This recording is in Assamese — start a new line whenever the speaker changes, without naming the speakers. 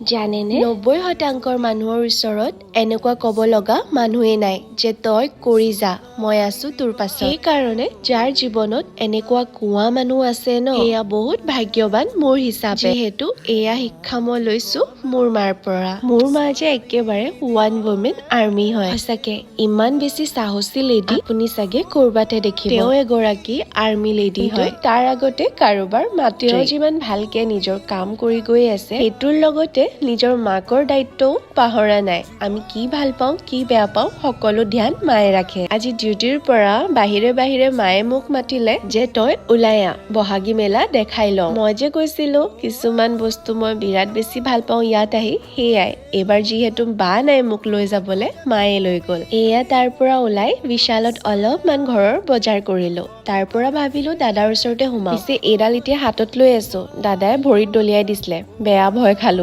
জানেনে, 90 শতাংশৰ মানুহৰ ওচৰত এনেকুৱা ক'ব লগা মানুহেই নাই যে তই কৰি যা, মই আছো তোৰ পাছত। সেইকাৰণে যাৰ জীৱনত এনেকুৱা কোৱা মানুহ আছে ন, সেয়া বহুত ভাগ্যৱান মোৰ হিচাপে। যিহেতু এয়া শিক্ষা মই লৈছো মোৰ মাৰ পৰা। মোৰ মা যে একেবাৰে ওৱান ৱমেন আৰ্মি হয়। সঁচাকে ইমান বেছি সাহসী লেডি আপুনি চাগে কৰবাতহে দেখিব। তেওঁ এগৰাকী আৰ্মি লেডি হয়, তাৰ আগতে কাৰোবাৰ মাতৃ। তেওঁ যিমান ভালকে নিজৰ কাম কৰি গৈ আছে, সেইটোৰ লগতে নিজৰ মাকৰ দায়িত্বও পাহৰা নাই। আমি কি ভাল পাওঁ, কি বেয়া পাওঁ, সকলো ধ্যান মায়ে ৰাখে। আজি ডিউটিৰ পৰা বাহিৰে বাহিৰে মায়ে মোক মাতিলে যে তই ওলাই আহ, বহাগী মেলা দেখাই লওঁ। মই যে কৈছিলো কিছুমান বস্তু মই বিৰাট বেছি ভাল পাওঁ ইয়াত আহি, সেয়াই। এইবাৰ যিহেতু বা নাই মোক লৈ যাবলে, মায়ে লৈ গ'ল। এয়া তাৰ পৰা ওলাই বিশালত অলপমান ঘৰৰ বজাৰ কৰিলো। তাৰ পৰা ভাবিলো দাদাৰ ওচৰতে সোমাওঁ। পিছে এইডাল এতিয়া হাতত লৈ আছো, দাদাই ভৰিত দলিয়াই দিছিলে, বেয়া ভয় খালো।